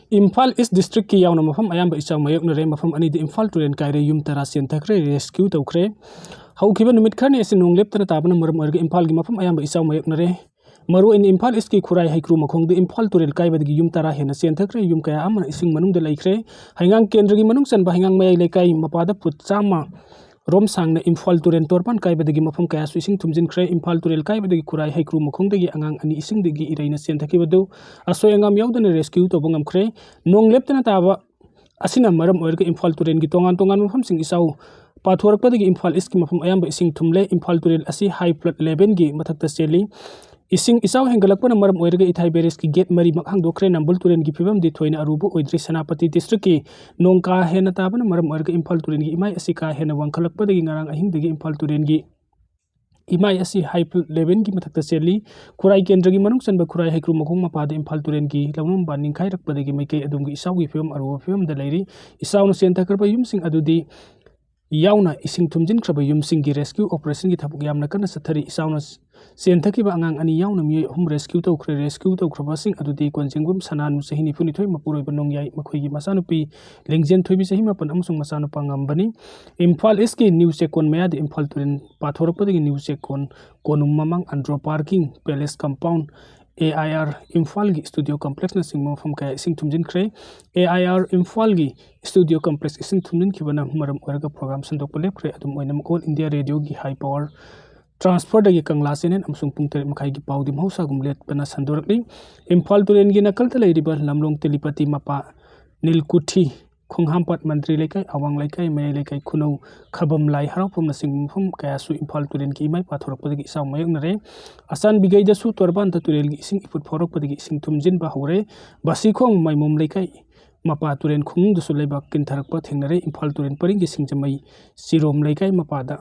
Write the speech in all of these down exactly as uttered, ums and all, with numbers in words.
ꯏꯝꯐꯥꯜ ꯏꯁ ꯗꯤꯁꯇ꯭ꯔꯤꯛꯀꯤ ꯌꯥꯎꯅ ꯃꯐꯝ ꯑꯌꯥꯝꯕ ꯏꯆꯥꯎ ꯃꯥꯌꯣꯛꯅꯔꯦ꯫ ꯃꯐꯝ ꯑꯅꯤꯗ ꯏꯝꯐꯥꯜ ꯇꯨꯔꯦꯜ ꯀꯥꯏꯔꯦ, ꯌꯨꯝ ꯇꯔꯥ ꯆꯦꯟꯊꯈ꯭ꯔꯦ, ꯔꯦꯁꯀ꯭ꯌꯨ ꯇꯧꯈ꯭ꯔꯦ꯫ ꯍꯧꯈꯤꯕ ꯅꯨꯃꯤꯠ ꯈꯔꯅꯤ ꯑꯁꯤ ꯅꯣꯡ ꯂꯦꯞꯇꯅ ꯇꯥꯕꯅ ꯃꯔꯝ ꯑꯣꯏꯔꯒ ꯏꯝꯐꯥꯜꯒꯤ ꯃꯐꯝ ꯑꯌꯥꯝꯕ ꯏꯆꯥꯎ ꯃꯥꯌꯣꯛꯅꯔꯦ꯫ ꯃꯔꯨꯑꯣꯏꯅ ꯏꯝꯐꯥꯜ ꯏꯁꯀꯤ ꯈꯨꯔꯥꯏ ꯍꯩꯀ꯭ꯔꯨ ꯃꯈꯣꯡꯗ ꯏꯝꯐꯥꯜ ꯇꯨꯔꯦꯜ ꯀꯥꯏꯕꯗꯒꯤ ꯌꯨꯝ ꯇꯔꯥ ꯍꯦꯟꯅ ꯆꯦꯟꯊꯈ꯭ꯔꯦ, ꯌꯨꯝ ꯀꯌꯥ ꯑꯃꯅ ꯏꯁꯤꯡ ꯃꯅꯨꯡꯗ ꯂꯩꯈ꯭ꯔꯦ꯫ ꯍꯩꯉꯥꯡ ꯀꯦꯟꯗ꯭ꯔꯒꯤ ꯃꯅꯨꯡ ꯆꯟꯕ ꯍꯩꯉꯥꯡ ꯃꯌꯥꯏ ꯂꯩꯀꯥꯏ ꯃꯄꯥꯗ ꯐꯨꯠ ꯆꯥꯝꯃ ꯔꯣꯝ ꯁꯥꯡꯅ ꯏꯝꯐꯥꯜ ꯇꯨꯔꯦꯜ ꯇꯣꯔꯕꯥꯟ ꯀꯥꯏꯕꯗꯒꯤ ꯃꯐꯝ ꯀꯌꯥꯁꯨ ꯏꯁꯤꯡ ꯊꯨꯝꯖꯤꯟꯈ꯭ꯔꯦ꯫ ꯏꯝꯐꯥꯜ ꯇꯨꯔꯦꯜ ꯀꯥꯏꯕꯗꯒꯤ ꯈꯨꯔꯥꯏ ꯍꯩꯀ꯭ꯔꯨ ꯃꯈꯣꯡꯗꯒꯤ ꯑꯉꯥꯡ ꯑꯅꯤ ꯏꯁꯤꯡꯗꯒꯤ ꯏꯔꯩꯅ ꯆꯦꯟꯊꯈꯤꯕꯗꯨ ꯑꯁꯣꯏ ꯑꯉꯥꯝ ꯌꯥꯎꯗꯅ ꯔꯦꯁꯀ꯭ꯌꯨ ꯇꯧꯕ ꯉꯝꯈ꯭ꯔꯦ꯫ ꯅꯣꯡ ꯂꯦꯞꯇꯅ ꯇꯥꯕ ꯑꯁꯤꯅ ꯃꯔꯝ ꯑꯣꯏꯔꯒ ꯏꯝꯐꯥꯜ ꯇꯨꯔꯦꯜꯒꯤ ꯇꯣꯉꯥꯟ ꯇꯣꯉꯥꯟꯕ ꯃꯐꯝꯁꯤꯡ ꯏꯆꯥꯎ ꯄꯥꯊꯣꯔꯛꯄꯗꯒꯤ ꯏꯝꯐꯥꯜ ꯏꯁꯀꯤ ꯃꯐꯝ ꯑꯌꯥꯝꯕ ꯏꯁꯤꯡ ꯊꯨꯝꯂꯦ꯫ ꯏꯝꯐꯥꯜ ꯇꯨꯔꯦꯜ ꯑꯁꯤ ꯍꯥꯏ ꯐ꯭ꯂꯠ ꯂꯦꯚꯦꯜꯒꯤ ꯃꯊꯛꯇ ꯆꯦꯜꯂꯤ꯫ ꯏꯁꯤꯡ ꯏꯆꯥꯎ ꯍꯦꯟꯒꯠꯂꯛꯄꯅ ꯃꯔꯝ ꯑꯣꯏꯔꯒ ꯏꯊꯥꯏ ꯕꯦꯔꯦꯖꯀꯤ ꯒꯦꯠ ꯃꯔꯤꯃꯛ ꯍꯥꯡꯗꯣꯛꯈ꯭ꯔꯦ꯫ ꯅꯝꯕꯨꯜ ꯇꯨꯔꯦꯜꯒꯤ ꯐꯤꯕꯝꯗꯤ ꯊꯣꯏꯅ ꯑꯔꯨꯕ ꯑꯣꯏꯗ꯭ꯔꯤ꯫ ꯁꯦꯅꯥꯄꯇꯤ ꯗꯤꯁꯇ꯭ꯔꯤꯛꯀꯤ ꯅꯣꯡ ꯀꯥ ꯍꯦꯟꯅ ꯇꯥꯕꯅ ꯃꯔꯝ ꯑꯣꯏꯔꯒ ꯏꯝꯐꯥꯜ ꯇꯨꯔꯦꯜꯒꯤ ꯏꯃꯥꯏ ꯑꯁꯤ ꯀꯥ ꯍꯦꯟꯅ ꯋꯥꯡꯈꯠꯂꯛꯄꯗꯒꯤ ꯉꯔꯥꯡ ꯑꯍꯤꯡꯗꯒꯤ ꯏꯝꯐꯥꯜ ꯇꯨꯔꯦꯜꯒꯤ ꯏꯃꯥꯏ ꯑꯁꯤ ꯍꯥꯏ ꯐ꯭ꯂꯠ ꯂꯦꯚꯦꯜꯒꯤ ꯃꯊꯛꯇ ꯆꯦꯜꯂꯤ꯫ ꯈꯨꯔꯥꯏ ꯀꯦꯟꯗ꯭ꯔꯒꯤ ꯃꯅꯨꯡ ꯆꯟꯕ ꯈꯨꯔꯥꯏ ꯍꯩꯀ꯭ꯔꯨ ꯃꯈꯣꯡ ꯃꯄꯥꯗ ꯏꯝꯐꯥꯜ ꯇꯨꯔꯦꯜꯒꯤ ꯂꯧꯅꯝꯕ ꯅꯤꯡꯈꯥꯏꯔꯛꯄꯗꯒꯤ ꯃꯥꯏꯀꯩ ꯑꯗꯣꯝꯒꯤ ꯏꯆꯥꯎꯒꯤ ꯐꯤꯕꯝ ꯑꯔꯨꯕ ꯐꯤꯕꯝꯗ ꯂꯩꯔꯤ꯫ ꯏꯆꯥꯎꯅ ꯆꯦꯟꯊꯈ꯭ꯔꯕ ꯌꯨꯝꯁꯤꯡ ꯑꯗꯨꯗꯤ ꯌꯥꯎꯅ ꯏꯁꯤꯡ ꯊꯨꯝꯖꯤꯟꯈ꯭ꯔꯕ ꯌꯨꯝꯁꯤꯡꯒꯤ ꯔꯦꯁꯀ꯭ꯌꯨ ꯑꯣꯄꯔꯦꯁꯟꯒꯤ ꯊꯕꯛ ꯌꯥꯝꯅ ꯀꯟꯅ ꯆꯠꯊꯔꯤ꯫ ꯏꯆꯥꯎꯅ ꯆꯦꯟꯊꯈꯤꯕ ꯑꯉꯥꯡ ꯑꯅꯤ ꯌꯥꯎꯅ ꯃꯤꯑꯣꯏ ꯑꯍꯨꯝ ꯔꯦꯁꯀ꯭ꯌꯨ ꯇꯧꯈ꯭ꯔꯦ꯫ ꯔꯦꯁꯀ꯭ꯌꯨ ꯇꯧꯈ꯭ꯔꯕꯁꯤꯡ ꯑꯗꯨꯗꯤ ꯀꯣꯟꯖꯦꯡꯕꯝ ꯁꯅꯥꯅꯨ, ꯆꯍꯤ ꯅꯤꯐꯨꯅꯤꯊꯣꯏ, ꯃꯄꯨꯔꯣꯏꯕ ꯅꯣꯡꯌꯥꯏ, ꯃꯈꯣꯏꯒꯤ ꯃꯆꯥꯅꯨꯄꯤ ꯂꯦꯡꯖꯦꯟ ꯊꯣꯏꯕꯤ, ꯆꯍꯤ ꯃꯥꯄꯟ, ꯑꯃꯁꯨꯡ ꯃꯆꯥꯅꯨꯄꯥ ꯉꯝꯕꯅꯤ꯫ ꯏꯝꯐꯥꯜ ꯏꯁꯀꯤ ꯅ꯭ꯌꯨ ꯆꯦꯛꯀꯣꯟ ꯃꯌꯥꯗ ꯏꯝꯐꯥꯜ ꯇꯨꯔꯦꯜ ꯄꯥꯊꯣꯔꯛꯄꯗꯒꯤ ꯅ꯭ꯌꯨ ꯆꯦꯛꯀꯣꯟ, ꯀꯣꯅꯨꯡ ꯃꯃꯥꯡ, Andro parking, palace compound, A I R ꯏꯝꯐꯥꯜꯒꯤ ꯁ꯭ꯇꯨꯗꯤꯑꯣ ꯀꯝꯄ꯭ꯂꯦꯛꯁꯅꯆꯤꯡꯕ ꯃꯐꯝ ꯀꯌꯥ ꯏꯁꯤꯡ ꯊꯨꯝꯖꯤꯟꯈ꯭ꯔꯦ꯫ ꯑꯦ ꯑꯥꯏ ꯑꯥꯔ ꯏꯝꯐꯥꯜꯒꯤ ꯁ꯭ꯇꯨꯗꯤꯑꯣ ꯀꯝꯄ꯭ꯂꯦꯛꯁ ꯏꯁꯤꯡ ꯊꯨꯝꯖꯤꯟꯈꯤꯕꯅ ꯃꯔꯝ ꯑꯣꯏꯔꯒ ꯄ꯭ꯔꯣꯒ꯭ꯔꯥꯝ ꯁꯟꯗꯣꯛꯄ ꯂꯦꯞꯈ꯭ꯔꯦ꯫ ꯑꯗꯨꯝ ꯑꯣꯏꯅꯃꯛ, ꯑꯣꯜ ꯏꯟꯗꯤꯌꯥ ꯔꯦꯗꯤꯑꯣꯒꯤ ꯍꯥꯏ ꯄꯋꯥꯔ ꯇ꯭ꯔꯥꯟꯁꯐꯔꯗꯒꯤ ꯀꯪꯂꯥ ꯆꯦꯅꯦꯜ ꯑꯃꯁꯨꯡ ꯄꯨꯡ ꯇꯔꯦꯠ ꯃꯈꯥꯏꯒꯤ ꯄꯥꯎꯗꯤ ꯃꯍꯧꯁꯥꯒꯨꯝ ꯂꯦꯞꯇꯅ ꯁꯟꯗꯣꯔꯛꯂꯤ꯫ ꯏꯝꯐꯥꯜ ꯇꯨꯔꯦꯜꯒꯤ ꯅꯥꯀꯜꯗ ꯂꯩꯔꯤꯕ ꯂꯝꯂꯣꯡ, ꯇꯦꯂꯤꯄꯇꯤ ꯃꯄꯥ, ꯅꯤꯜꯀꯨꯊꯤ, ꯈꯣꯡꯍꯥꯝꯄꯥꯠ, ꯃꯟꯇ꯭ꯔꯤ ꯂꯩꯀꯥꯏ, ꯑꯋꯥꯡ ꯂꯩꯀꯥꯏ, ꯃꯌꯥꯏ ꯂꯩꯀꯥꯏ, ꯈꯨꯅꯧ, ꯈꯕꯝ, ꯂꯥꯏ ꯍꯔꯥꯎꯐꯝꯅꯆꯤꯡꯕ ꯃꯐꯝ ꯀꯌꯥꯁꯨ ꯏꯝꯐꯥꯜ ꯇꯨꯔꯦꯜꯒꯤ ꯏꯃꯥꯏ ꯄꯥꯊꯣꯔꯛꯄꯗꯒꯤ ꯏꯆꯥꯎ ꯃꯥꯌꯣꯛꯅꯔꯦ꯫ ꯑꯆꯥꯟꯕꯤꯒꯩꯗꯁꯨ ꯇꯣꯔꯕꯥꯟꯗ ꯇꯨꯔꯦꯜꯒꯤ ꯏꯁꯤꯡ ꯏꯐꯨꯠ ꯐꯥꯎꯔꯛꯄꯗꯒꯤ ꯏꯁꯤꯡ ꯊꯨꯝꯖꯤꯟꯕ ꯍꯧꯔꯦ꯫ ꯕꯥꯁꯤꯈꯣꯡ, ꯃꯥꯏꯃꯣꯝ ꯂꯩꯀꯥꯏ ꯃꯄꯥ ꯇꯨꯔꯦꯜ ꯈꯣꯡꯅꯨꯡꯗꯁꯨ ꯂꯩꯕꯥꯛ ꯀꯤꯟꯊꯔꯛꯄ ꯊꯦꯡꯅꯔꯦ꯫ ꯏꯝꯐꯥꯜ ꯇꯨꯔꯦꯜ ꯄꯔꯤꯡꯒꯤ ꯁꯤꯡꯖꯃꯩ ꯆꯤꯔꯣꯝ ꯂꯩꯀꯥꯏ ꯃꯄꯥꯗ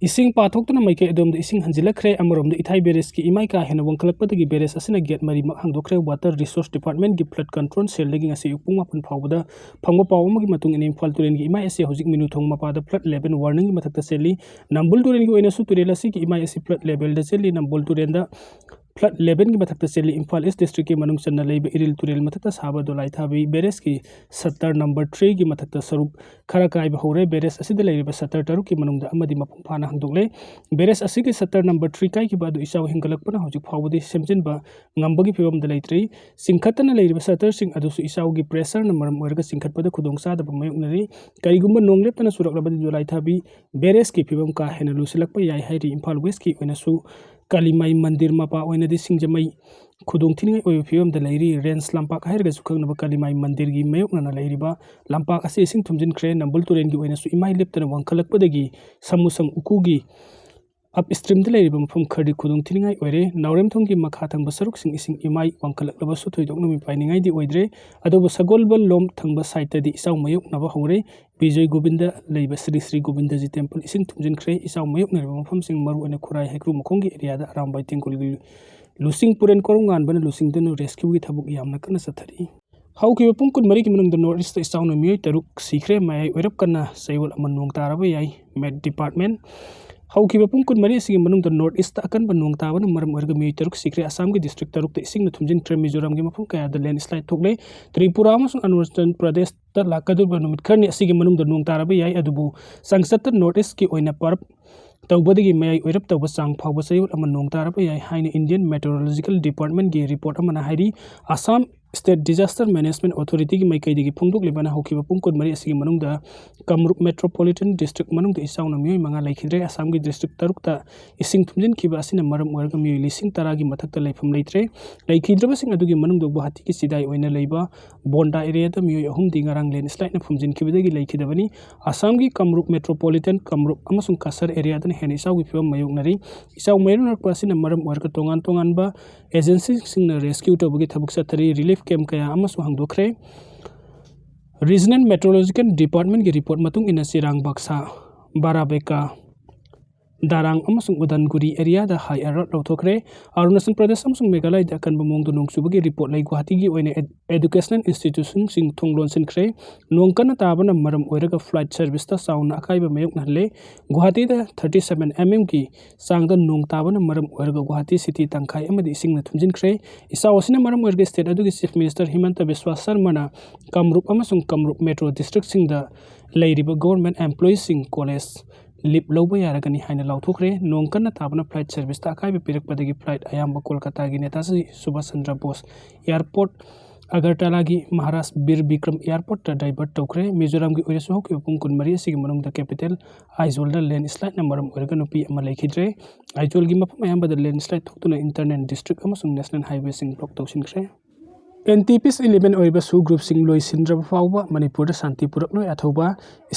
ꯏꯁꯤꯡ ꯄꯥꯊꯣꯛꯇꯨꯅ ꯃꯥꯏꯀꯩ ꯑꯗꯣꯝꯗ ꯏꯁꯤꯡ ꯍꯟꯖꯤꯜꯂꯛꯈ꯭ꯔꯦ꯫ ꯑꯃꯔꯣꯝꯗ ꯏꯊꯥꯏ ꯕꯦꯔꯦꯖꯀꯤ ꯏꯃꯥꯏ ꯀꯥ ꯍꯦꯟꯅ ꯋꯥꯡꯈꯠꯂꯛꯄꯗꯒꯤ ꯕꯦꯔꯦꯖ ꯑꯁꯤꯅ ꯒꯦꯠ ꯃꯔꯤꯃꯛ ꯍꯥꯡꯗꯣꯛꯈ꯭ꯔꯦ꯫ ꯋꯥꯇꯔ ꯔꯤꯁꯣꯔꯁ ꯗꯤꯄꯥꯔꯠꯃꯦꯟꯒꯤ ꯐ꯭ꯂꯠ ꯀꯟꯇ꯭ꯔꯣꯜ ꯁꯦꯜꯗꯒꯤ ꯉꯁꯤ ꯑꯌꯨꯛ ꯄꯨꯡ ꯃꯥꯄꯟ ꯐꯥꯎꯕꯗ ꯐꯪꯕ ꯄꯥꯎ ꯑꯃꯒꯤ ꯃꯇꯨꯡ ꯏꯟꯅ ꯏꯝꯐꯥꯜ ꯇꯨꯔꯦꯜꯒꯤ ꯏꯃꯥꯏ ꯑꯁꯤ ꯍꯧꯖꯤꯛ ꯃꯤꯅꯨꯊꯣꯡ ꯃꯄꯥꯗ ꯐ꯭ꯂꯠ ꯂꯦꯚꯦꯜ ꯋꯥꯔꯅꯤꯡꯒꯤ ꯃꯊꯛꯇ ꯆꯦꯜꯂꯤ꯫ ꯅꯝꯕꯨꯜ ꯇꯨꯔꯦꯜꯒꯤ ꯑꯣꯏꯅꯁꯨ ꯇꯨꯔꯦꯜ ꯑꯁꯤꯒꯤ ꯏꯃꯥꯏ ꯑꯁꯤ ꯐ꯭ꯂꯠ ꯂꯦꯚꯦꯜꯗ ꯆꯦꯜꯂꯤ꯫ ꯅꯝꯕꯨꯜ ꯇꯨꯔꯦꯜꯗ flood levelꯒꯤ ꯃꯊꯛꯇ ꯆꯦꯜꯂꯤ꯫ ꯏꯝꯐꯥꯜ East Districtꯀꯤ ꯃꯅꯨꯡ ꯆꯟꯅ ꯂꯩꯕ ꯏꯔꯤꯜ ꯇꯨꯔꯦꯜ ꯃꯊꯛꯇ ꯁꯥꯕ ꯗꯣꯂꯥꯏꯊꯥꯕꯤ barrageꯀꯤ shutter number threeꯒꯤ ꯃꯊꯛꯇ ꯁꯔꯨꯛ ꯈꯔ ꯀꯥꯏꯕ ꯍꯧꯔꯦ꯫ Barrage ꯑꯁꯤꯗ ꯂꯩꯔꯤꯕ shutterꯇꯔꯨꯛꯀꯤ ꯃꯅꯨꯡꯗ ꯑꯃꯗꯤ ꯃꯄꯨꯡ ꯐꯥꯅ ꯍꯥꯡꯗꯣꯛꯂꯦ꯫ Barrage ꯑꯁꯤꯒꯤ shutterꯅꯝꯕꯔ three ꯀꯥꯏꯈꯤꯕ ꯑꯗꯨ ꯏꯆꯥꯎ ꯍꯦꯟꯒꯠꯂꯛꯄꯅ ꯍꯧꯖꯤꯛ ꯐꯥꯎꯕꯗꯤ ꯁꯦꯝꯖꯤꯟꯕ ꯉꯝꯕꯒꯤ ꯐꯤꯕꯝꯗ ꯂꯩꯇ꯭ꯔꯤ꯫ ꯆꯤꯡꯈꯠꯇꯅ ꯂꯩꯔꯤꯕ shutterꯁꯤꯡ ꯑꯗꯨꯁꯨ ꯏꯆꯥꯎꯒꯤ pressureꯅ ꯃꯔꯝ ꯑꯣꯏꯔꯒ ꯆꯤꯡꯈꯠꯄꯗ ꯈꯨꯗꯣꯡꯆꯥꯗꯕ ꯃꯥꯌꯣꯛꯅꯔꯤ꯫ ꯀꯔꯤꯒꯨꯝꯕ ꯅꯣꯡ ꯂꯦꯞꯇꯅ ꯆꯨꯔꯛꯂꯕꯗꯤ ꯗꯣꯂꯥꯏꯊꯥꯕꯤ barrageꯀꯤ ꯐꯤꯕꯝ ꯀꯥ ꯍꯦꯟꯅ ꯂꯨꯁꯤꯜꯂꯛꯄ ꯌꯥꯏ ꯍꯥꯏꯔꯤ꯫ ꯏꯝꯐꯥꯜ Westꯀꯤ ꯑꯣꯏꯅꯁꯨ ꯀꯥꯂꯤꯃꯥꯏ ꯃꯟꯗꯤꯔ ꯃꯄꯥ ꯑꯣꯏꯅꯗꯤ ꯁꯤꯡꯖꯃꯩ ꯈꯨꯗꯣꯡ ꯊꯤꯅꯤꯡꯉꯥꯏ ꯑꯣꯏꯕ ꯐꯤꯕꯝꯗ ꯂꯩꯔꯤ꯫ Range ꯂꯝꯄꯥꯛ ꯍꯥꯏꯔꯒꯁꯨ ꯈꯪꯅꯕ ꯀꯥꯂꯤꯃꯥꯏ ꯃꯟꯗꯤꯔꯒꯤ ꯃꯥꯌꯣꯛꯅꯅ ꯂꯩꯔꯤꯕ ꯂꯝꯄꯥꯛ ꯑꯁꯤ ꯏꯁꯤꯡ ꯊꯨꯝꯖꯤꯟꯈ꯭ꯔꯦ꯫ ꯅꯝꯕꯨꯜ ꯇꯨꯔꯦꯜꯒꯤ ꯑꯣꯏꯅꯁꯨ ꯏꯃꯥꯏ ꯂꯦꯞꯇꯅ ꯋꯥꯡꯈꯠꯂꯛꯄꯗꯒꯤ ꯁꯃꯨꯁꯪ ꯎꯀꯨꯒꯤ upstreamꯗ ꯂꯩꯔꯤꯕ ꯃꯐꯝ ꯈꯔꯗꯤ ꯈꯨꯗꯣꯡ ꯊꯤꯅꯤꯡꯉꯥꯏ ꯑꯣꯏꯔꯦ꯫ ꯅꯥꯎꯔꯦꯝꯊꯣꯡꯒꯤ ꯃꯈꯥ ꯊꯪꯕ ꯁꯔꯨꯛꯁꯤꯡ ꯏꯁꯤꯡ ꯏꯃꯥꯏ ꯋꯥꯡꯈꯠꯂꯛꯂꯕꯁꯨ ꯊꯣꯏꯗꯣꯛꯅ ꯃꯤꯄꯥꯏꯅꯤꯡꯉꯥꯏꯗꯤ ꯑꯣꯏꯗ꯭ꯔꯦ꯫ ꯑꯗꯨꯕꯨ ꯁꯒꯣꯜꯕꯜ ꯂꯣꯝ ꯊꯪꯕ sideꯇꯗꯤ ꯏꯆꯥꯎ ꯃꯥꯌꯣꯛꯅꯕ ꯍꯧꯔꯦ꯫ ꯕꯤꯖꯣꯏ ꯒꯣꯕꯤꯟꯗ ꯂꯩꯕ ꯁ꯭ꯔꯤ ꯁ꯭ꯔꯤ ꯒꯣꯕꯤꯟꯗꯖꯤ temple ꯏꯁꯤꯡ ꯊꯨꯝꯖꯤꯟꯈ꯭ꯔꯦ꯫ ꯏꯆꯥꯎ ꯃꯥꯌꯣꯛꯅꯔꯤꯕ ꯃꯐꯝꯁꯤꯡ ꯃꯔꯨꯑꯣꯏꯅ ꯈꯨꯔꯥꯏ ꯍꯩꯀ꯭ꯔꯨ ꯃꯈꯣꯡꯒꯤ areaꯗ ꯑꯔꯥꯝꯕꯥꯏ ꯇꯦꯡꯒꯣꯜꯒꯤ ꯂꯨꯆꯤꯡ ꯄꯨꯔꯦꯟ ꯀꯣꯔꯧꯉꯥꯟꯕꯅ ꯂꯨꯆꯤꯡꯗꯨꯅ rescueꯒꯤ ꯊꯕꯛ ꯌꯥꯝꯅ ꯀꯟꯅ ꯆꯠꯊꯔꯤ꯫ ꯍꯧꯈꯤꯕ ꯄꯨꯡ ꯀꯨꯟꯃꯔꯤꯒꯤ ꯃꯅꯨꯡꯗ North Eastꯇ ꯏꯆꯥꯎꯅ ꯃꯤꯑꯣꯏ ꯇꯔꯨꯛ ꯁꯤꯈ꯭ꯔꯦ꯫ ꯃꯌꯥꯏ ꯑꯣꯏꯔꯞ ꯀꯟꯅ ꯆꯌꯣꯜ ꯑꯃ ꯅꯣꯡ ꯇꯥꯔꯕ ꯌꯥꯏ꯫ Met Department꯫ ꯍꯧꯈꯤꯕ ꯄꯨꯡ ꯀꯨꯟꯃꯔꯤ ꯑꯁꯤꯒꯤ ꯃꯅꯨꯡꯗ North Eastꯇ ꯑꯀꯟꯕ ꯅꯣꯡ ꯇꯥꯕꯅ ꯃꯔꯝ ꯑꯣꯏꯔꯒ ꯃꯤꯑꯣꯏ ꯇꯔꯨꯛ ꯁꯤꯈ꯭ꯔꯦ꯫ ꯑꯁꯥꯝꯒꯤ district ꯇꯔꯨꯛꯇ ꯏꯁꯤꯡꯅ ꯊꯨꯝꯖꯤꯟꯈ꯭ꯔꯦ꯫ ꯃꯤꯖꯣꯔꯥꯝꯒꯤ ꯃꯐꯝ ꯀꯌꯥꯗ landslide ꯊꯣꯛꯂꯦ꯫ ꯇ꯭ꯔꯤꯄꯨꯔꯥ ꯑꯃꯁꯨꯡ ꯑꯔꯨꯅꯥꯆꯜ ꯄ꯭ꯔꯗꯦꯁꯇ ꯂꯥꯛꯀꯗꯧꯔꯤꯕ ꯅꯨꯃꯤꯠ ꯈꯔꯅꯤ ꯑꯁꯤꯒꯤ ꯃꯅꯨꯡꯗ ꯅꯣꯡ ꯇꯥꯔꯕ ꯌꯥꯏ꯫ ꯑꯗꯨꯕꯨ ꯆꯥꯡꯆꯠꯇ North Eastꯀꯤ ꯑꯣꯏꯅ ꯄꯔꯞ ꯇꯧꯕꯗꯒꯤ ꯃꯌꯥꯏ ꯑꯣꯏꯔꯞ ꯇꯧꯕ ꯆꯥꯡ ꯐꯥꯎꯕ ꯆꯌꯣꯜ ꯑꯃ ꯅꯣꯡ ꯇꯥꯔꯕ ꯌꯥꯏ ꯍꯥꯏꯅ Indian Meteorological Departmentꯀꯤ report ꯑꯃꯅ ꯍꯥꯏꯔꯤ꯫ Assam State Disaster Management Authorityꯒꯤ ꯃꯥꯏꯀꯩꯗꯒꯤ ꯐꯣꯡꯗꯣꯛꯂꯤꯕꯅ ꯍꯧꯈꯤꯕ ꯄꯨꯡ ꯀꯨꯟꯃꯔꯤ ꯑꯁꯤꯒꯤ ꯃꯅꯨꯡꯗ ꯀꯥꯃꯔꯨꯞ Metropolitan District ꯃꯅꯨꯡꯗ ꯏꯆꯥꯎꯅ ꯃꯤꯑꯣꯏ ꯃꯉꯥ ꯂꯩꯈꯤꯗ꯭ꯔꯦ꯫ ꯑꯁꯥꯝꯒꯤ district ꯇꯔꯨꯛꯇ ꯏꯁꯤꯡ ꯊꯨꯝꯖꯤꯟꯈꯤꯕ ꯑꯁꯤꯅ ꯃꯔꯝ ꯑꯣꯏꯔꯒ ꯃꯤꯑꯣꯏ ꯂꯤꯁꯤꯡ ꯇꯔꯥꯒꯤ ꯃꯊꯛꯇ ꯂꯩꯐꯝ ꯂꯩꯇ꯭ꯔꯦ꯫ ꯂꯩꯈꯤꯗ꯭ꯔꯕꯁꯤꯡ ꯑꯗꯨꯒꯤ ꯃꯅꯨꯡꯗ ꯒꯨꯋꯥꯍꯥꯇꯤꯒꯤ ꯆꯤꯗꯥꯏ ꯑꯣꯏꯅ ꯂꯩꯕ ꯕꯣꯟꯗꯥ areaꯗ ꯃꯤꯑꯣꯏ ꯑꯍꯨꯝꯗꯤ ꯉꯔꯥꯡ landslideꯅ ꯐꯨꯝꯖꯤꯟꯈꯤꯕꯗꯒꯤ ꯂꯩꯈꯤꯗꯕꯅꯤ꯫ ꯑꯁꯥꯝꯒꯤ ꯀꯥꯃꯔꯨꯞ Metropolitan, ꯀꯥꯃꯔꯨꯞ ꯑꯃꯁꯨꯡ ꯀꯁꯥꯔ areaꯗꯅ ꯍꯦꯟꯅ ꯏꯆꯥꯎꯒꯤ ꯐꯤꯕꯝ ꯃꯥꯌꯣꯛꯅꯔꯤ꯫ ꯏꯆꯥꯎ ꯃꯥꯌꯣꯛꯅꯔꯛꯄ ꯑꯁꯤꯅ ꯃꯔꯝ ꯑꯣꯏꯔꯒ ꯇꯣꯉꯥꯟ ꯇꯣꯉꯥꯟꯕ agencyꯁꯤꯡꯅ rescue ꯇꯧꯕꯒꯤ ꯊꯕꯛ ꯆꯠꯊꯔꯤ꯫ Relief camp ꯀꯌꯥ ꯑꯃꯁꯨ ꯍꯥꯡꯗꯣꯛꯈ꯭ꯔꯦ꯫ Regional Meteorological Departmentꯀꯤ report ꯃꯇꯨꯡ ꯏꯟꯅ ꯆꯤꯔꯥꯡ ꯕꯥꯛꯁꯥ, ꯕꯥꯔꯥꯕꯦꯀꯥ, ꯗꯥꯔꯥꯡ ꯑꯃꯁꯨꯡ ꯎꯗꯟꯒꯨꯔꯤ ꯑꯦꯔꯤꯌꯥꯗ ꯍꯥꯏ ꯑꯦꯂꯔꯠ ꯂꯧꯊꯣꯛꯈ꯭ꯔꯦ꯫ ꯑꯔꯨꯅꯥꯆꯜ ꯄ꯭ꯔꯗꯦꯁ ꯑꯃꯁꯨꯡ ꯃꯦꯘꯥꯂꯌꯗ ꯑꯀꯟꯕ ꯃꯑꯣꯡꯗ ꯅꯣꯡ ꯆꯨꯕꯒꯤ ꯔꯤꯄꯣꯔꯠ ꯂꯩ꯫ ꯒꯨꯋꯥꯍꯥꯇꯤꯒꯤ ꯑꯣꯏꯅ ꯑꯦꯗ-, ꯑꯦꯗꯨꯀꯦꯁꯅꯦꯜ ꯏꯟꯁꯇꯤꯇ꯭ꯌꯨꯁꯟꯁꯤꯡ ꯊꯣꯡ ꯂꯣꯟꯁꯤꯟꯈ꯭ꯔꯦ꯫ ꯅꯣꯡ ꯀꯟꯅ ꯇꯥꯕꯅ ꯃꯔꯝ ꯑꯣꯏꯔꯒ ꯐ꯭ꯂꯥꯏꯠ ꯁꯔꯚꯤꯁꯇ ꯆꯥꯎꯅ ꯑꯀꯥꯏꯕ ꯃꯥꯌꯣꯛꯅꯍꯜꯂꯦ꯫ ꯒꯨꯋꯥꯍꯥꯇꯤꯗ thirty seven mm ꯒꯤ ꯆꯥꯡꯗ ꯅꯣꯡ ꯇꯥꯕꯅ ꯃꯔꯝ ꯑꯣꯏꯔꯒ ꯒꯨꯋꯥꯍꯥꯇꯤ ꯁꯤꯇꯤ ꯇꯪꯈꯥꯏ ꯑꯃꯗꯤ ꯏꯁꯤꯡꯅ ꯊꯨꯝꯖꯤꯟꯈ꯭ꯔꯦ꯫ ꯏꯆꯥꯎ ꯑꯁꯤꯅ ꯃꯔꯝ ꯑꯣꯏꯔꯒ ꯁ꯭ꯇꯦꯠ ꯑꯗꯨꯒꯤ ꯆꯤꯐ ꯃꯤꯅꯤꯁꯇꯔ ꯍꯤꯃꯟꯇ ꯕꯤꯁ꯭ꯋꯥ ꯁꯔꯃꯅ ꯀꯥꯃꯔꯨꯞ ꯑꯃꯁꯨꯡ ꯀꯥꯃꯔꯨꯞ ꯃꯦꯇ꯭ꯔꯣ ꯗꯤꯁꯇ꯭ꯔꯤꯛꯁꯤꯡꯗ ꯂꯩꯔꯤꯕ ꯒꯣꯚꯔꯟꯃꯦꯟꯠ ꯑꯦꯝꯄ꯭ꯂꯣꯌꯤꯁꯤꯡ ꯀꯣꯂꯦꯖ ꯂꯤꯚ ꯂꯧꯕ ꯌꯥꯔꯒꯅꯤ ꯍꯥꯏꯅ ꯂꯥꯎꯊꯣꯛꯈ꯭ꯔꯦ꯫ ꯅꯣꯡ ꯀꯟꯅ ꯇꯥꯕꯅ ꯐ꯭ꯂꯥꯏꯠ ꯁꯔꯚꯤꯁꯇ ꯑꯀꯥꯏꯕ ꯄꯤꯔꯛꯄꯗꯒꯤ ꯐ꯭ꯂꯥꯏꯠ ꯑꯌꯥꯝꯕ ꯀꯣꯜꯀꯇꯥꯒꯤ ꯅꯦꯇꯥꯖꯤ ꯁꯨꯚꯥꯁ ꯆꯟꯗ꯭ꯔ ꯕꯣꯁ ꯑꯦꯌꯥꯔꯄꯣꯔꯠ, ꯑꯒꯔꯇꯥꯂꯥꯒꯤ ꯃꯍꯥꯔꯥꯖ ꯕꯤꯔ ꯕꯤꯀ꯭ꯔꯝ ꯑꯦꯌꯥꯔꯄꯣꯔꯠꯇ ꯗꯥꯏꯚꯔꯠ ꯇꯧꯈ꯭ꯔꯦ꯫ ꯃꯤꯖꯣꯔꯥꯝꯒꯤ ꯑꯣꯏꯔꯁꯨ ꯍꯧꯈꯤꯕ ꯄꯨꯡ ꯀꯨꯟꯃꯔꯤ ꯑꯁꯤꯒꯤ ꯃꯅꯨꯡꯗ ꯀꯦꯄꯤꯇꯦꯜ ꯑꯥꯏꯖꯣꯜꯗ ꯂꯦꯟꯁ꯭ꯂꯥꯏꯠꯅ ꯃꯔꯝ ꯑꯣꯏꯔꯒ ꯅꯨꯄꯤ ꯑꯃ ꯂꯩꯈꯤꯗ꯭ꯔꯦ꯫ ꯑꯥꯏꯖꯣꯜꯒꯤ ꯃꯐꯝ ꯑꯌꯥꯝꯕꯗ ꯂꯦꯟꯁ꯭ꯂꯥꯏꯠ ꯊꯣꯛꯇꯨꯅ ꯏꯟꯇꯔꯅꯦꯜ ꯗꯤꯁꯇ꯭ꯔꯤꯛ ꯑꯃꯁꯨꯡ ꯅꯦꯁꯅꯦꯜ ꯍꯥꯏꯋꯦꯁꯤꯡ ꯕ꯭ꯂꯣꯛ ꯇꯧꯁꯤꯟꯈ꯭ꯔꯦ꯫ ꯑꯦꯟꯇꯤ ꯄꯤꯁ ꯏꯂꯤꯃꯦꯟ ꯑꯣꯏꯔꯤꯕ ꯁꯨ ꯒ꯭ꯔꯨꯞꯁꯤꯡ ꯂꯣꯏꯁꯤꯟꯗ꯭ꯔꯕ ꯐꯥꯎꯕ ꯃꯅꯤꯄꯨꯔꯗ ꯁꯥꯟꯇꯤ ꯄꯨꯔꯛꯂꯣꯏ꯫ ꯑꯊꯧꯕ꯫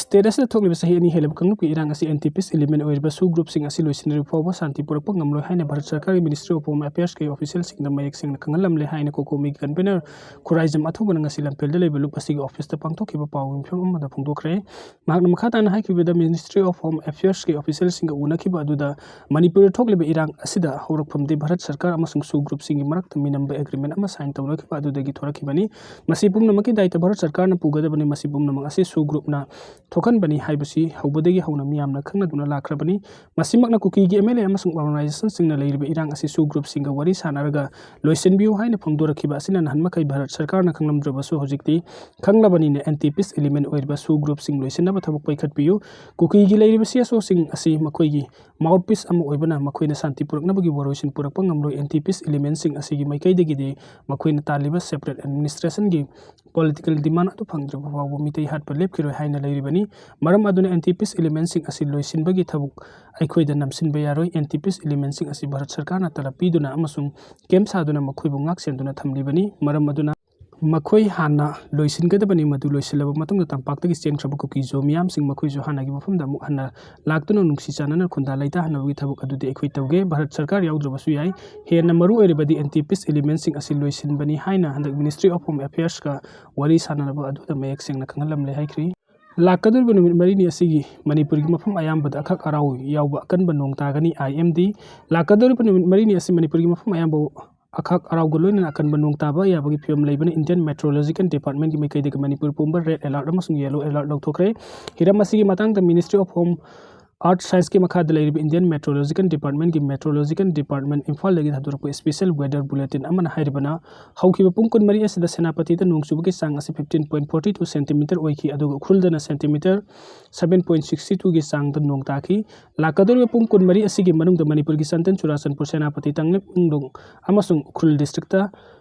ꯁ꯭ꯇꯦꯠ ꯑꯁꯤꯗ ꯊꯣꯛꯂꯤꯕ ꯆꯍꯤ ꯑꯅꯤ ꯍꯦꯜꯂꯕ ꯀꯥꯡꯂꯨꯞꯀꯤ ꯏꯔꯥꯡ ꯑꯁꯤ ꯑꯦꯟꯇꯤ ꯄꯤꯁ ꯏꯂꯤꯃꯦꯟ ꯑꯣꯏꯔꯤꯕ ꯁꯨ ꯒ꯭ꯔꯨꯞꯁꯤꯡ ꯑꯁꯤ ꯂꯣꯏꯁꯤꯟꯗ꯭ꯔꯤꯕ ꯐꯥꯎꯕ ꯁꯥꯟꯇꯤ ꯄꯨꯔꯛꯄ ꯉꯝꯂꯣꯏ ꯍꯥꯏꯅ ꯚꯥꯔꯠ ꯁꯔꯀꯥꯔꯒꯤ ꯃꯤꯅꯤꯁꯇ꯭ꯔꯤ ꯑꯣꯐ ꯍꯣꯝ ꯑꯦꯐꯤꯌꯔꯁꯀꯤ ꯑꯣꯐꯤꯁꯤꯌꯦꯜꯁꯤꯡꯗ ꯃꯌꯦꯛ ꯁꯦꯡꯅ ꯈꯪꯍꯜꯂꯝꯂꯦ ꯍꯥꯏꯅ ꯀꯣꯀꯣꯃꯤꯒꯤ ꯀꯟꯚꯦꯅꯔ ꯈꯨꯔꯥꯏꯖꯝ ꯑꯊꯧꯕꯅ ꯉꯁꯤ ꯂꯝꯐꯦꯜꯗ ꯂꯩꯕ ꯂꯨꯞ ꯑꯁꯤꯒꯤ ꯑꯣꯐꯤꯁꯇ ꯄꯥꯡꯊꯣꯛꯈꯤꯕ ꯄꯥꯎ ꯃꯤꯐꯝ ꯑꯃꯗ ꯐꯣꯡꯗꯣꯛꯈ꯭ꯔꯦ꯫ ꯃꯍꯥꯛꯅ ꯃꯈꯥ ꯇꯥꯅ ꯍꯥꯏꯈꯤꯕꯗ, ꯃꯤꯅꯤꯁꯇ꯭ꯔꯤ ꯑꯣꯐ ꯍꯣꯝ ꯑꯦꯐꯤꯌꯔꯁꯀꯤ ꯑꯣꯐꯤꯁꯤꯌꯦꯜꯁꯤꯡꯒ ꯎꯅꯈꯤꯕ ꯑꯗꯨꯗ ꯃꯅꯤꯄꯨꯔꯗ ꯊꯣꯛꯂꯤꯕ ꯏꯔꯥꯡ ꯑꯁꯤꯗ ꯍꯧꯔꯛꯐꯝꯗꯤ ꯚꯥꯔꯠ ꯁꯔꯀꯥꯔ ꯑꯃꯁꯨꯡ ꯁꯨ ꯒ꯭ꯔꯨꯞꯁꯤꯡꯒꯤ ꯃꯔꯛꯇ ꯃꯤꯅꯝꯕ ꯑꯦꯒ꯭ꯔꯤꯃꯦꯟ ꯑꯃ ꯁꯥꯏꯟ ꯇꯧꯅꯈꯤꯕ ꯑꯗꯨꯗꯒꯤ ꯊꯣꯔꯛꯈꯤꯕꯅꯤ꯫ ꯃꯁꯤ ꯄꯨꯝꯅꯃꯛꯀꯤ ꯗꯥꯏꯇ ꯚꯥꯔꯠ ꯁꯔꯀꯥꯔꯅ ꯄꯨꯒꯗꯕꯅꯤ꯫ ꯃꯁꯤ ꯄꯨꯝꯅꯃꯛ ꯑꯁꯤ ꯁꯨ ꯒ꯭ꯔꯨꯞꯅ ꯊꯣꯛꯍꯟꯕꯅꯤ ꯍꯥꯏꯕꯁꯤ ꯍꯧꯕꯗꯒꯤ ꯍꯧꯅ ꯃꯤꯌꯥꯝꯅ ꯈꯪꯅꯗꯨꯅ ꯂꯥꯛꯈ꯭ꯔꯕꯅꯤ꯫ ꯃꯁꯤꯃꯛꯅ ꯀꯨꯀꯤꯒꯤ ꯑꯦꯝ ꯑꯦꯜ ꯑꯦ ꯑꯃꯁꯨꯡ ꯑꯣꯔꯒꯅꯥꯏꯖꯦꯁꯟꯁꯤꯡꯅ ꯂꯩꯔꯤꯕ ꯏꯔꯥꯡ ꯑꯁꯤ ꯁꯨ ꯒ꯭ꯔꯨꯞꯁꯤꯡꯒ ꯋꯥꯔꯤ ꯁꯥꯟꯅꯔꯒ ꯂꯣꯏꯁꯤꯟꯕꯤꯌꯨ ꯍꯥꯏꯅ ꯐꯣꯡꯗꯣꯔꯛꯈꯤꯕ ꯑꯁꯤꯅ ꯅꯍꯥꯟ ꯃꯈꯩ ꯚꯥꯔꯠ ꯁꯔꯀꯥꯔꯅ ꯈꯪꯂꯝꯗ꯭ꯔꯕꯁꯨ ꯍꯧꯖꯤꯛꯇꯤ ꯈꯪꯂꯕꯅꯤꯅ ꯑꯦꯟꯇꯤ ꯄꯤꯁ ꯏꯂꯤꯃꯦꯟ ꯑꯣꯏꯔꯤꯕ ꯁꯨ ꯒ꯭ꯔꯨꯞꯁꯤꯡ ꯂꯣꯏꯁꯤꯟꯅꯕ ꯊꯕꯛ ꯄꯥꯏꯈꯠꯄꯤꯌꯨ꯫ ꯀꯨꯀꯤꯒꯤ ꯂꯩꯔꯤꯕ ꯁꯤ ꯑꯦꯁ ꯑꯣꯁꯤꯡ ꯑꯁꯤ ꯃꯈꯣꯏꯒꯤ ꯃꯥꯎꯠꯄꯤꯁ ꯑꯃ ꯑꯣꯏꯕꯅ ꯃꯈꯣꯏꯅ ꯁꯥꯟꯇꯤ ꯄꯨꯔꯛꯅꯕꯒꯤ ꯋꯥꯔꯣꯏꯁꯤꯟ ꯄꯨꯔꯛꯄ ꯉꯝꯂꯣꯏ꯫ ꯑꯦꯟꯇꯤ ꯄꯤꯁ ꯏꯂꯤꯃꯦꯟꯁꯤꯡ ꯑꯁꯤꯒꯤ ꯃꯥꯏꯀꯩꯗꯒꯤꯗꯤ ꯃꯈꯣꯏꯅ ꯇꯥꯜꯂꯤꯕ ꯁꯦꯄꯔꯦꯠ ꯑꯦꯗꯃꯤꯅꯤꯁꯇ꯭ꯔꯦꯁꯟꯒꯤ ꯄꯣꯂꯤꯇꯤꯀꯦꯜ ꯗꯤꯃꯥꯟ ꯑꯗꯨ ꯐꯪꯗ꯭ꯔꯕ ꯐꯥꯎꯕ ꯃꯤꯇꯩ ꯍꯥꯠꯄ ꯂꯦꯞꯈꯤꯔꯣꯏ ꯍꯥꯏꯅ ꯂꯩꯔꯤꯕꯅꯤ꯫ ꯃꯔꯝ ꯑꯗꯨꯅ ꯑꯦꯟꯇꯤ ꯄꯤꯁ ꯏꯂꯤꯃꯦꯟꯁꯤꯡ ꯑꯁꯤ ꯂꯣꯏꯁꯤꯟꯕꯒꯤ ꯊꯕꯛ ꯑꯩꯈꯣꯏꯗ ꯅꯝꯁꯤꯟꯕ ꯌꯥꯔꯣꯏ꯫ ꯑꯦꯟꯇꯤ ꯄꯤꯁ ꯏꯂꯤꯃꯦꯟꯁꯤꯡ ꯑꯁꯤ ꯚꯥꯔꯠ ꯁꯔꯀꯥꯔꯅ ꯇꯂꯕ ꯄꯤꯗꯨꯅ ꯑꯃꯁꯨꯡ ꯀꯦꯝꯞ ꯁꯥꯗꯨꯅ ꯃꯈꯣꯏꯕꯨ ꯉꯥꯛ ꯁꯦꯟꯗꯨꯅ ꯊꯝꯂꯤꯕꯅꯤ꯫ ꯃꯔꯝ ꯑꯗꯨꯅ ꯃꯈꯣꯏ ꯍꯥꯟꯅ ꯂꯣꯏꯁꯤꯟꯒꯗꯕꯅꯤ꯫ ꯃꯗꯨ ꯂꯣꯏꯁꯤꯜꯂꯕ ꯃꯇꯨꯡꯗ ꯇꯝꯄꯥꯛꯇꯒꯤ ꯆꯦꯟꯈ꯭ꯔꯕ ꯀꯨꯀꯤ ꯖꯣ ꯃꯤꯌꯥꯝꯁꯤꯡ ꯃꯈꯣꯏꯁꯨ ꯍꯥꯟꯅꯒꯤ ꯃꯐꯝꯗ ꯑꯃꯨꯛ ꯍꯟꯅ ꯂꯥꯛꯇꯨꯅ ꯅꯨꯡꯁꯤ ꯆꯥꯟꯅꯅ ꯈꯨꯟꯗꯥ ꯂꯩꯇꯥꯍꯟꯅꯕꯒꯤ ꯊꯕꯛ ꯑꯗꯨꯗꯤ ꯑꯩꯈꯣꯏ ꯇꯧꯒꯦ꯫ ꯚꯥꯔꯠ ꯁꯔꯀꯥꯔ ꯌꯥꯎꯗ꯭ꯔꯕꯁꯨ ꯌꯥꯏ꯫ ꯍꯦꯟꯅ ꯃꯔꯨ ꯑꯣꯏꯔꯤꯕꯗꯤ ꯑꯦꯟꯇꯤ ꯄꯤꯁ ꯏꯂꯤꯃꯦꯟꯁꯤꯡ ꯑꯁꯤ ꯂꯣꯏꯁꯤꯟꯕꯅꯤ ꯍꯥꯏꯅ ꯍꯟꯗꯛ ꯃꯤꯅꯤꯁꯇ꯭ꯔꯤ ꯑꯣꯐ ꯍꯣꯝ ꯑꯦꯐꯤꯌꯔꯁꯀ ꯋꯥꯔꯤ ꯁꯥꯟꯅꯔꯕ ꯑꯗꯨꯗ ꯃꯌꯦꯛ ꯁꯦꯡꯅ ꯈꯪꯍꯜꯂꯝꯂꯦ ꯍꯥꯏꯈ꯭ꯔꯤ꯫ ꯂꯥꯛꯀꯗꯧꯔꯤꯕ ꯅꯨꯃꯤꯠ ꯃꯔꯤꯅꯤ ꯑꯁꯤꯒꯤ ꯃꯅꯤꯄꯨꯔꯒꯤ ꯃꯐꯝ ꯑꯌꯥꯝꯕꯗ ꯑꯈꯛ ꯑꯔꯥꯎ ꯌꯥꯎꯕ ꯑꯀꯟꯕ ꯅꯣꯡ ꯇꯥꯒꯅꯤ꯫ ꯑꯥꯏ ꯑꯦꯝ ꯗꯤ꯫ ꯂꯥꯛꯀꯗꯧꯔꯤꯕ ꯅꯨꯃꯤꯠ ꯃꯔꯤꯅꯤ ꯑꯁꯤ ꯃꯅꯤꯄꯨꯔꯒꯤ ꯃꯐꯝ ꯑꯌꯥꯝꯕ ꯑꯈꯛ ꯑꯔꯥꯎꯒ ꯂꯣꯏꯅꯅ ꯑꯀꯟꯕ ꯅꯣꯡ ꯇꯥꯕ ꯌꯥꯕꯒꯤ ꯐꯤꯕꯝ ꯂꯩꯕꯅ Indian Meteorological Departmentꯀꯤ ꯃꯥꯏꯀꯩꯗꯒꯤ ꯃꯅꯤꯄꯨꯔ ꯄꯨꯝꯕ red alert ꯑꯃꯁꯨꯡ yellow alert ꯂꯧꯊꯣꯛꯈ꯭ꯔꯦ꯫ ꯍꯤꯔꯝ ꯑꯁꯤꯒꯤ ꯃꯇꯥꯡꯗ Ministry of Home Earth Scienceꯀꯤ ꯃꯈꯥꯗ ꯂꯩꯔꯤꯕ Indian Meteorological Departmentꯀꯤ Meteorological Department ꯏꯝꯐꯥꯜꯗꯒꯤ ꯊꯥꯗꯣꯔꯛꯄ special weather bulletin ꯑꯃꯅ ꯍꯥꯏꯔꯤꯕꯅ, ꯍꯧꯈꯤꯕ ꯄꯨꯡ ꯀꯨꯟꯃꯔꯤ ꯑꯁꯤꯗ ꯁꯦꯅꯥꯄꯇꯤꯗ ꯅꯣꯡ ꯆꯨꯕꯒꯤ ꯆꯥꯡ ꯑꯁꯤ fifteen point forty two centimeter ꯑꯣꯏꯈꯤ, ꯑꯗꯨꯒ ꯎꯈ꯭ꯔꯨꯜꯗꯅ centimeter seven point sixty twoꯒꯤ ꯆꯥꯡꯗ ꯅꯣꯡ ꯇꯥꯈꯤ꯫ ꯂꯥꯛꯀꯗꯧꯔꯤꯕ ꯄꯨꯡ ꯀꯨꯟꯃꯔꯤ ꯑꯁꯤꯒꯤ ꯃꯅꯨꯡꯗ ꯃꯅꯤꯄꯨꯔꯒꯤ ꯆꯥꯟꯗꯦꯜ, ꯆꯨꯔꯥꯆꯥꯟꯄꯨꯔ, ꯁꯦꯅꯥꯄꯇꯤ, ꯇꯃꯦꯡꯂꯣꯡ ꯑꯃꯁꯨꯡ ꯎꯈ꯭ꯔꯨꯜ districtꯇ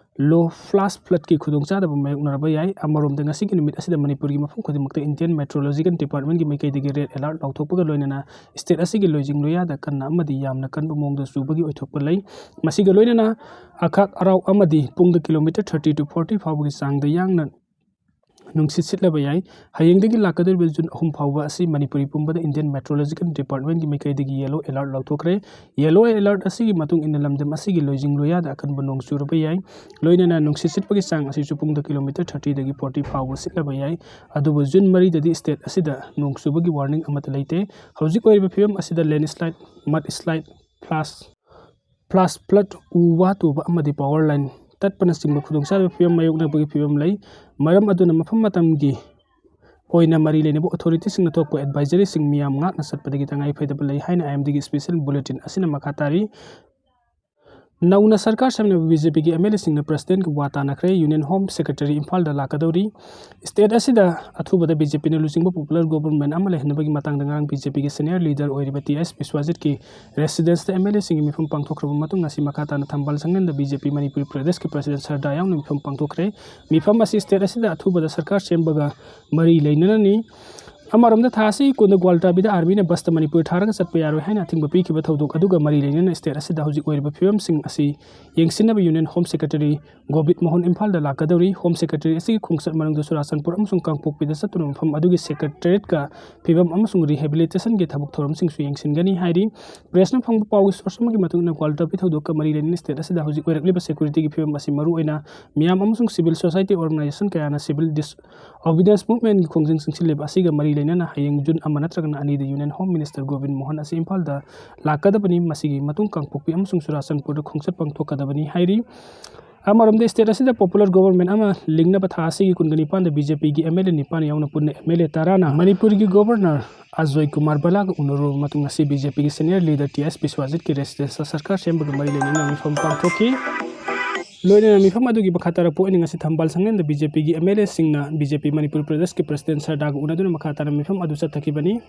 low flash floodꯀꯤ ꯈꯨꯗꯣꯡꯆꯥꯗꯕ ꯃꯥꯌꯣꯛꯅꯔꯕ ꯌꯥꯏ꯫ ꯑꯃꯔꯣꯝꯗ, ꯉꯁꯤꯒꯤ ꯅꯨꯃꯤꯠ ꯑꯁꯤꯗ ꯃꯅꯤꯄꯨꯔꯒꯤ ꯃꯐꯝ ꯈꯨꯗꯤꯡꯃꯛꯇ Indian Meteorological Departmentꯀꯤ ꯃꯥꯏꯀꯩꯗꯒꯤ red alert ꯂꯥꯎꯊꯣꯛꯄꯒ ꯂꯣꯏꯅꯅ state ꯑꯁꯤꯒꯤ ꯂꯣꯏꯖꯤꯡ ꯂꯣꯌꯥꯗ ꯀꯟꯅ ꯑꯃꯗꯤ ꯌꯥꯝꯅ ꯀꯟꯕ ꯃꯑꯣꯡꯗ ꯆꯨꯕꯒꯤ ꯑꯣꯏꯊꯣꯛꯄ ꯂꯩ꯫ ꯃꯁꯤꯒ ꯂꯣꯏꯅꯅ ꯑꯈꯥꯛ ꯑꯔꯥꯎ ꯑꯃꯗꯤ ꯄꯨꯡꯗ kilometer thirty to forty ꯐꯥꯎꯕꯒꯤ ꯆꯥꯡꯗ ꯌꯥꯡꯅ ꯅꯨꯡꯁꯤꯠ ꯁꯤꯠꯂꯕ ꯌꯥꯏ꯫ ꯍꯌꯦꯡꯗꯒꯤ ꯂꯥꯛꯀꯗꯧꯔꯤꯕ ꯖꯨꯟ ꯑꯍꯨꯝ ꯐꯥꯎꯕ ꯑꯁꯤ ꯃꯅꯤꯄꯨꯔꯤ ꯄꯨꯝꯕꯗ Indian Meteorological Departmentꯀꯤ ꯃꯥꯏꯀꯩꯗꯒꯤ yellow alert ꯂꯥꯎꯊꯣꯛꯈ꯭ꯔꯦ꯫ Yellow alert ꯑꯁꯤꯒꯤ ꯃꯇꯨꯡ ꯏꯟꯅ ꯂꯝꯗꯝ ꯑꯁꯤꯒꯤ ꯂꯣꯏꯖꯤꯡ ꯂꯣꯌꯥꯗ ꯑꯀꯟꯕ ꯅꯣꯡ ꯆꯨꯔꯕ ꯌꯥꯏ, ꯂꯣꯏꯅꯅ ꯅꯨꯡꯁꯤꯠ ꯁꯤꯠꯄꯒꯤ ꯆꯥꯡ ꯑꯁꯤꯁꯨ ꯄꯨꯡꯗ kilometer thirty ꯗꯒꯤ forty ꯐꯥꯎꯕ ꯁꯤꯠꯂꯕ ꯌꯥꯏ꯫ ꯑꯗꯨꯕꯨ ꯖꯨꯟ ꯃꯔꯤꯗꯗꯤ state ꯑꯁꯤꯗ ꯅꯣꯡ ꯆꯨꯕꯒꯤ warning ꯑꯃꯠꯇ ꯂꯩꯇꯦ꯫ ꯍꯧꯖꯤꯛ ꯑꯣꯏꯔꯤꯕ ꯐꯤꯕꯝ ꯑꯁꯤꯗ landslide, mudslide, flash flash flood, ꯎ ꯋꯥ ꯇꯨꯕ ꯑꯃꯗꯤ power line ꯇꯠꯄꯅꯆꯤꯡꯕ ꯈꯨꯗꯣꯡꯆꯥꯗꯕ ꯐꯤꯕꯝ ꯃꯥꯌꯣꯛꯅꯕꯒꯤ ꯐꯤꯕꯝ ꯂꯩ꯫ ꯃꯔꯝ ꯑꯗꯨꯅ ꯃꯐꯝ ꯃꯇꯝꯒꯤ ꯑꯣꯏꯅ ꯃꯔꯤ ꯂꯩꯅꯕ authorityꯁꯤꯡꯅ ꯊꯣꯛꯄ advisoryꯁꯤꯡ ꯃꯤꯌꯥꯝ ꯉꯥꯛꯅ ꯆꯠꯄꯗꯒꯤ ꯇꯉꯥꯏ ꯐꯗꯕ ꯂꯩ ꯍꯥꯏꯅ IMDꯒꯤ special bulletin ꯑꯁꯤꯅ ꯃꯈꯥ ꯇꯥꯔꯤ꯫ ꯅꯧꯅ ꯁꯔꯀꯥꯔ ꯁꯦꯝꯅꯕ BJPꯒꯤ MLAꯁꯤꯡꯅ presidentꯀ ꯋꯥ ꯇꯥꯅꯈ꯭ꯔꯦ꯫ Union Home Secretary ꯏꯝꯐꯥꯜꯗ ꯂꯥꯛꯀꯗꯧꯔꯤ꯫ State ꯑꯁꯤꯗ ꯑꯊꯨꯕꯗ BJPꯅ ꯂꯨꯆꯤꯡꯕ popular government ꯑꯃ ꯂꯩꯍꯟꯅꯕꯒꯤ ꯃꯇꯥꯡꯗ ꯉꯔꯥꯡ BJPꯒꯤ senior leader ꯑꯣꯏꯔꯤꯕ ꯇꯤ ꯑꯦꯁ ꯕꯤꯁ꯭ꯋꯖꯤꯠꯀꯤ residenceꯇ MLAꯁꯤꯡꯒꯤ ꯃꯤꯐꯝ ꯄꯥꯡꯊꯣꯛꯈ꯭ꯔꯕ ꯃꯇꯨꯡ, ꯉꯁꯤ ꯃꯈꯥ ꯇꯥꯅ ꯊꯝꯕꯥꯜ ꯁꯪꯂꯦꯟꯗ BJP ꯃꯅꯤꯄꯨꯔ ꯄ꯭ꯔꯗꯦꯁꯀꯤ president ꯁꯔꯗꯥ ꯌꯥꯎꯅ ꯃꯤꯐꯝ ꯄꯥꯡꯊꯣꯛꯈ꯭ꯔꯦ꯫ ꯃꯤꯐꯝ ꯑꯁꯤ state ꯑꯁꯤꯗ ꯑꯊꯨꯕꯗ ꯁꯔꯀꯥꯔ ꯁꯦꯝꯕꯒ ꯃꯔꯤ ꯂꯩꯅꯅꯅꯤ꯫ ꯑꯃꯔꯣꯝꯗ, ꯊꯥ ꯑꯁꯤꯒꯤ ꯀꯨꯟꯗ ꯒ꯭ꯋꯥꯜꯇꯥꯕꯤꯗ ꯑꯥꯔꯃꯤꯅ ꯕꯁꯇ ꯃꯅꯤꯄꯨꯔ ꯊꯥꯔꯒ ꯆꯠꯄ ꯌꯥꯔꯣꯏ ꯍꯥꯏꯅ ꯑꯊꯤꯡꯕ ꯄꯤꯈꯤꯕ ꯊꯧꯗꯣꯛ ꯑꯗꯨꯒ ꯃꯔꯤ ꯂꯩꯅꯅ ꯁ꯭ꯇꯦꯠ ꯑꯁꯤꯗ ꯍꯧꯖꯤꯛ ꯑꯣꯏꯔꯤꯕ ꯐꯤꯕꯝꯁꯤꯡ ꯑꯁꯤ ꯌꯦꯡꯁꯤꯟꯅꯕ union home secretary Gobin Mohan ꯏꯝꯐꯥꯜꯗ ꯂꯥꯛꯀꯗꯧꯔꯤ꯫ ꯍꯣꯝ ꯁꯦꯀ꯭ꯔꯦꯇꯔꯤ ꯑꯁꯤꯒꯤ ꯈꯣꯡꯆꯠ ꯃꯅꯨꯡꯗ ꯆꯨꯔꯥꯆꯥꯟꯄꯨꯔ ꯑꯃꯁꯨꯡ ꯀꯥꯡꯄꯣꯛꯄꯤꯗ ꯆꯠꯇꯨꯅ ꯃꯐꯝ ꯑꯗꯨꯒꯤ ꯁꯦꯀ꯭ꯔꯦꯇꯔꯤꯌꯦꯠꯀ ꯐꯤꯕꯝ ꯑꯃꯁꯨꯡ ꯔꯤꯍꯦꯕꯤꯂꯤꯇꯦꯁꯟꯒꯤ ꯊꯕꯛ ꯊꯧꯔꯝꯁꯤꯡꯁꯨ ꯌꯦꯡꯁꯤꯟꯒꯅꯤ ꯍꯥꯏꯔꯤ꯫ ꯄ꯭ꯔꯦꯁꯅ ꯐꯪꯕ ꯄꯥꯎꯒꯤ ꯁꯣꯔꯁ ꯑꯃꯒꯤ ꯃꯇꯨꯡ ꯏꯟꯅ, ꯒ꯭ꯋꯥꯜꯇꯥꯕꯤ ꯊꯧꯗꯣꯛꯀ ꯃꯔꯤ ꯂꯩꯅꯅ ꯁ꯭ꯇꯦꯠ ꯑꯁꯤꯗ ꯍꯧꯖꯤꯛ ꯑꯣꯏꯔꯛꯂꯤꯕ ꯁꯦꯀ꯭ꯌꯨꯔꯤꯇꯤꯒꯤ ꯐꯤꯕꯝ ꯑꯁꯤ ꯃꯔꯨꯑꯣꯏꯅ ꯃꯤꯌꯥꯝ ꯑꯃꯁꯨꯡ ꯁꯤꯚꯤꯜ ꯁꯣꯁꯥꯏꯇꯤ ꯑꯣꯔꯒꯅꯥꯏꯖꯦꯁꯟ ꯀꯌꯥꯅ ꯁꯤꯚꯤꯜ ꯗꯤꯁ ꯑꯣꯕꯤꯗꯤꯌꯦꯟꯁ ꯃꯨꯚꯃꯦꯟꯠꯀꯤ ꯈꯣꯡꯖꯪꯁꯤꯡ ꯁꯤꯜꯂꯤꯕ ꯑꯁꯤꯒ ꯃꯔꯤ ꯂꯩꯅꯅ ꯍꯌꯦꯡ ꯖꯨꯟ ꯑꯃ ꯅꯠꯇ꯭ꯔꯒꯅ ꯑꯅꯤꯗ union home minister Gobin Mohan ꯑꯁꯤ ꯏꯝꯐꯥꯜꯗ ꯂꯥꯛꯀꯗꯕꯅꯤ꯫ ꯃꯁꯤꯒꯤ ꯃꯇꯨꯡ ꯀꯥꯡꯄꯣꯛꯄꯤ ꯑꯃꯁꯨꯡ ꯆꯨꯔꯥꯆꯥꯟꯄꯨꯔꯗ ꯈꯣꯡꯆꯠ ꯄꯥꯡꯊꯣꯛꯀꯗꯕꯅꯤ ꯍꯥꯏꯔꯤ꯫ ꯑꯃꯔꯣꯝꯗ, ꯁ꯭ꯇꯦꯠ ꯑꯁꯤꯗ ꯄꯣꯄꯨꯂꯔ ꯒꯣꯕꯔꯃꯦꯟꯠ ꯑꯃ ꯂꯤꯡꯅꯕ ꯊꯥ ꯑꯁꯤꯒꯤ ꯀꯨꯟꯒ ꯅꯤꯄꯥꯟꯗ ꯕꯤ ꯖꯦ ꯄꯤꯒꯤ ꯑꯦꯝ ꯑꯦꯜ ꯑꯦ ꯅꯤꯄꯥꯟ ꯌꯥꯎꯅ ꯄꯨꯟꯅ ꯑꯦꯝ ꯑꯦꯜ ꯑꯦ ꯇꯔꯥꯅ ꯃꯅꯤꯄꯨꯔꯒꯤ ꯒꯣꯕꯔꯅꯔ ꯑꯖꯣꯏ ꯀꯨꯃꯥꯔ ꯕꯂꯥꯒ ꯎꯅꯔꯨꯕ ꯃꯇꯨꯡ ꯉꯁꯤ ꯕꯤ ꯖꯦ ꯄꯤꯒꯤ ꯁꯦꯅꯤꯌꯔ ꯂꯤꯗꯔ ꯇꯤ ꯑꯦꯁ ꯕꯤꯁ꯭ꯋꯥꯖꯤꯠꯀꯤ ꯔꯦꯁꯤꯗꯦꯟꯁꯇ ꯁꯔꯀꯥꯔ ꯁꯦꯝꯕꯒ ꯃꯔꯤ ꯂꯩꯅꯅ ꯃꯤꯐꯝ ꯄꯥꯡꯊꯣꯛꯈꯤ꯫ ꯂꯣꯏꯅꯅ ꯃꯤꯐꯝ ꯑꯗꯨꯒꯤ ꯃꯈꯥ ꯇꯥꯔꯛꯄ ꯑꯣꯏꯅ ꯉꯁꯤ ꯊꯝꯕꯥꯜ ꯁꯪꯂꯦꯟꯗ ꯕꯤ ꯖꯦ ꯄꯤꯒꯤ ꯑꯦꯝ ꯑꯦꯜ ꯑꯦꯁꯤꯡꯅ ꯕꯤ ꯖꯦ ꯄꯤ ꯃꯅꯤꯄꯨꯔ ꯄ꯭ꯔꯗꯦꯁꯀꯤ ꯄ꯭ꯔꯁꯤꯗꯦꯟꯠ ꯁꯔꯗꯥꯒ ꯎꯅꯗꯨꯅ ꯃꯈꯥ ꯇꯥꯅ ꯃꯤꯐꯝ ꯑꯗꯨ ꯆꯠꯊꯈꯤꯕꯅꯤ꯫